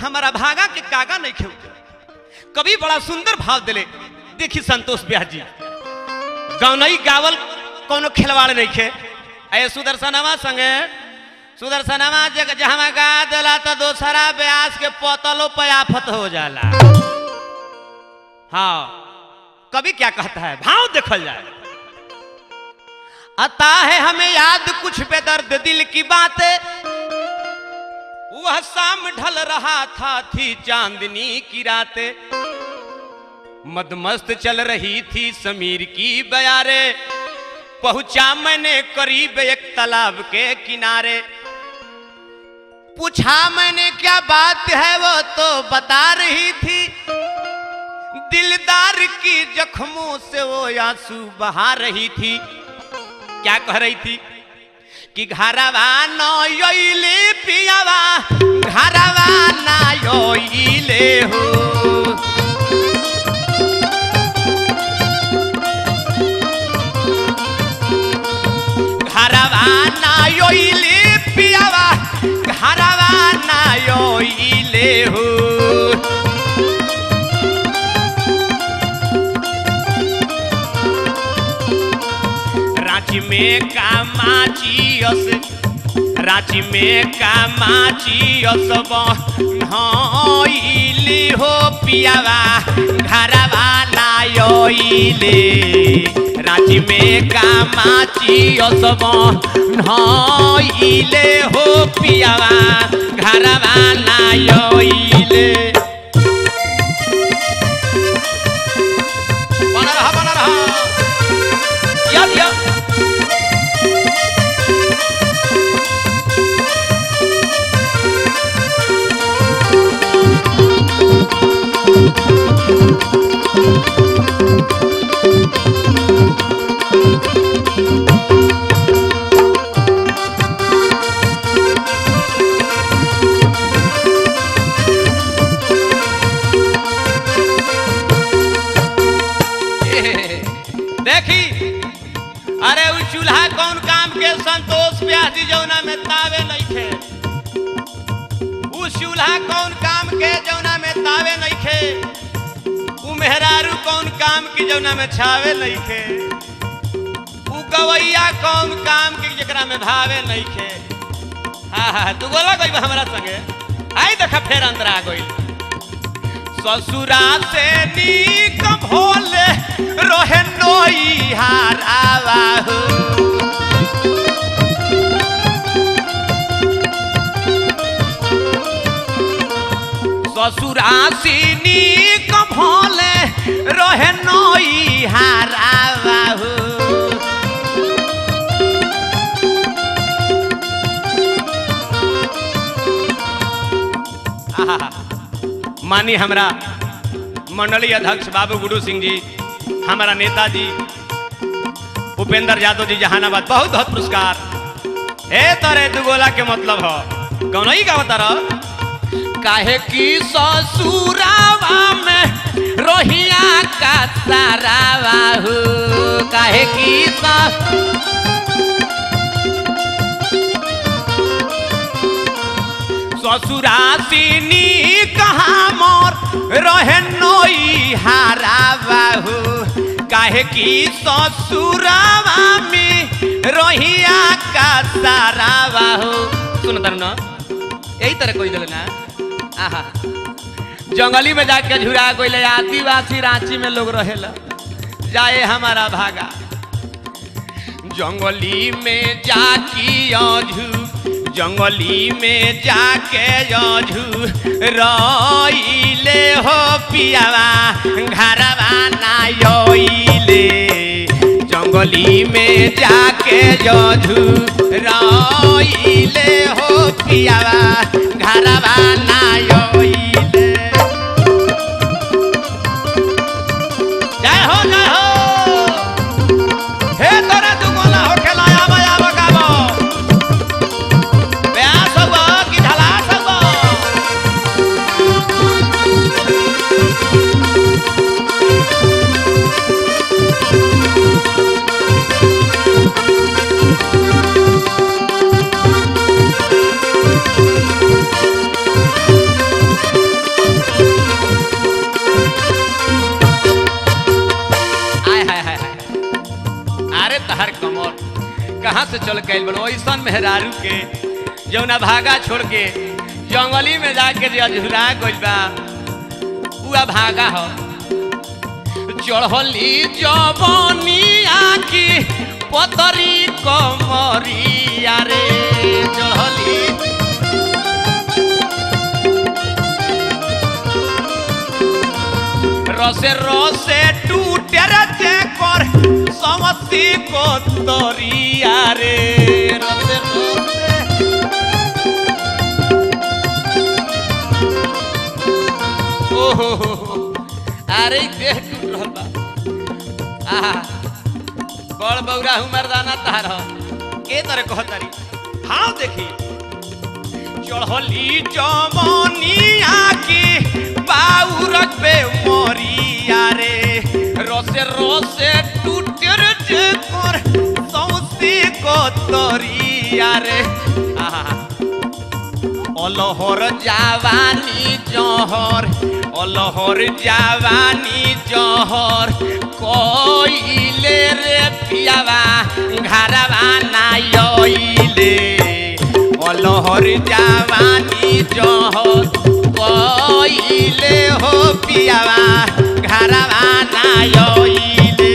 हमारा भागा के कागा नहीं खेउ। कभी बड़ा सुंदर भाव दिले। देखी संतोष ब्यास जी गौनई गावल कोनो खिलवाड़ नहीं खे। अरे सुदर्शनवा संगे सुदर्शनवा जहाँ गा दिला तो दोसरा ब्यास के पतलो पे आफत हो जाला। हाँ कभी क्या कहता है, भाव देखल जाए। आता है हमें याद कुछ बेदर्द दिल की बातें, वह शाम ढल रहा था थी चांदनी की रातें, मदमस्त चल रही थी समीर की बयारे, पहुंचा मैंने करीब एक तालाब के किनारे, पूछा मैंने क्या बात है वो तो बता रही थी, दिलदार की जख्मों से वो आंसू बहा रही थी। क्या कह रही थी कि घरवा नयोइले पियावा, घरवा नयोइले हो, घरवा नयोइले पियावा, घरवा नयोइले हो। रांची में कामाचियस, रांची में कामाचियस बनइली हो पियावा, घरवा नायोइले। रांची में कामाचियस बनइले हो पियावा, घरवा नायोइले। बना रहा, बना रहा। या या देखी, अरे उ चूल्हा कौन काम के संतोष ब्यास जी जौना में तावे नहीं खे। उ चूल्हा कौन काम के जौना में तावे नहीं खे। उ मेहरारू कौन काम की जौना में छावे नहीं खे। उ गवैया कौन काम की जकरा में भावे नहीं खे। हाँ हाँ तू गोला गई हमारा संगे आई देखा फेर अंदर आ गई। ससुरा से नीक भोले रहे नोई हार आवा हो, ससुरा से नीक भोले रहे नोई हार आवा हो। मानी हमरा मंडली अध्यक्ष बाबू गुरु सिंह जी, हमारा नेताजी उपेंद्र यादव जी जहानाबाद, बहुत बहुत पुरस्कार। ए तरे दुगोला के मतलब हो कौन ही का बता रहा काहे की ससुरावा में रोहिया का सारावा हो, काहे की ससुरासिनी कहाँ मोर रहे नोई हारावा हो, काहे की ससुरावा में रोहिया का सारावा हो। सुन तर ना यही तरह कोई दिल ना। आहा जंगली में जाके झुरा गइले आदिवासी रांची में लोग रहेला जाए हमारा भागा। जंगली में जाकी अझू, जंगली में जाके अझू रइले हो पियावा, घरवा नायोइले। जंगली में जाके अझू रइले हो पियावा, घरवा नायोइले। जय हो जय हो हे तोरा दुगोला हो खेला आवा आवा गावो ब्यास हुआ कि ढलास हुआ। चल के आइल बड़ो ऐसन मेहरारू के जौना भागा छोड़ के जंगली में जाके जे अझुरा गइल बा उआ भागा हो। चढ़ली जवनिया की पतरी कमरिया रे चढ़ली रसे रसे टूटे रे कर समस्ती को तोरिया रे रसे रसे ओहो अरे ई देह टूट रहल बा। आहा बड़ बौरा हूँ मर्दाना तार के तरह कहतारी भाव देखी। चढ़ली जमनिया की बाउरक पे मरिया रे रसे रसे टूटे रे कर सौसी को तोरिया रे। आहा अलहर जावानी जहर अलहर जावानी जहर कइले रे पियावा घरवा नाइले अलहर जावानी जहर कइले हो पियावा घरवा नाइले।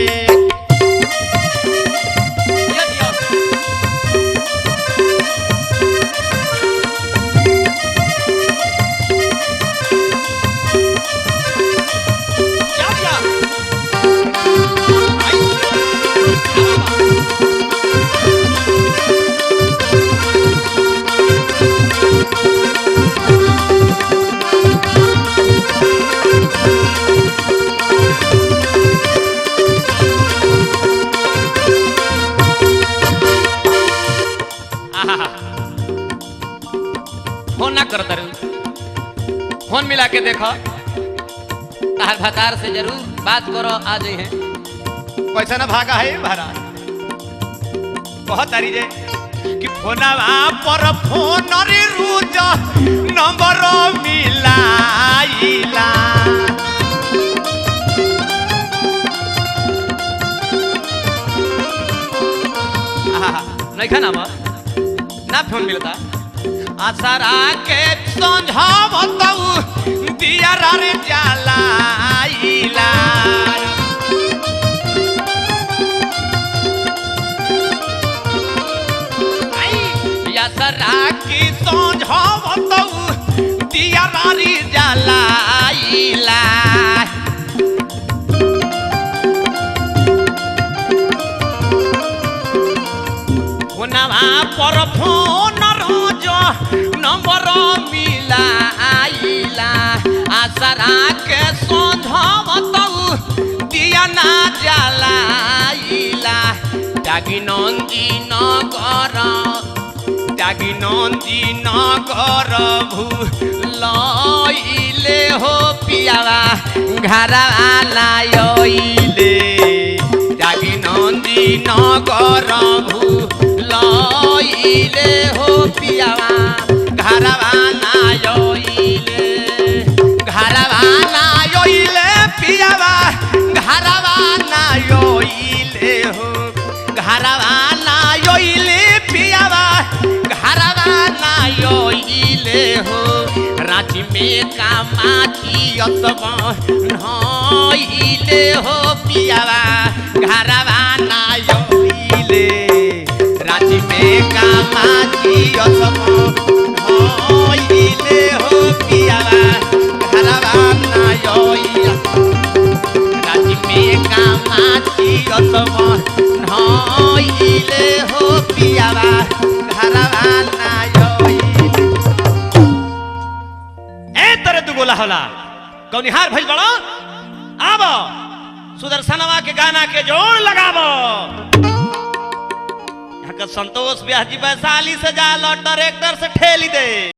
आहा। फोन ना कर तारू, फोन मिला के देखो तार भतार से जरूर बात करो आ जाई है। कैसा ना भागा है महाराज। बहुत तारी जे कि फोनवा पर फोन रे रोज नंबर मिलाइला आहा, नहीं खाना ना फोन मिलता आसरा के समझावतऊ दिया रे जलाइला। आसरा के समझावतऊ दिया रे जलाइला। फोनवा पर फोन रोज नंबर मिलाइला आसरा के सोझवतऊ दिया ना जलाइला। जागी नंदी नगर जागी नंदी नगर भूलइले हो पियावा घरवा लाइले जागी नंदी नगर भूलइले हो पियावा घरवा नाइले घरवा नाइले पियावा घरवा नाइले हो घरवा नाइले पियावा घरवा नाइले हो। रांची में कामाची असब नइले हो पियावा घरवा नाइले रांची में कामाची असब नइले हो पियावा घरवा नाइले रांची में कामाची असब नइले हो पियावा घरवा नाइले। ए तरे दू गोला होला कौनिहार भइल बड़ो आबो सुदर्शनवा के गाना के जोड़ लगाबो। यहाँ का संतोष ब्याह जी वैशाली से जा लो ट्रैक्टर से ठेली दे।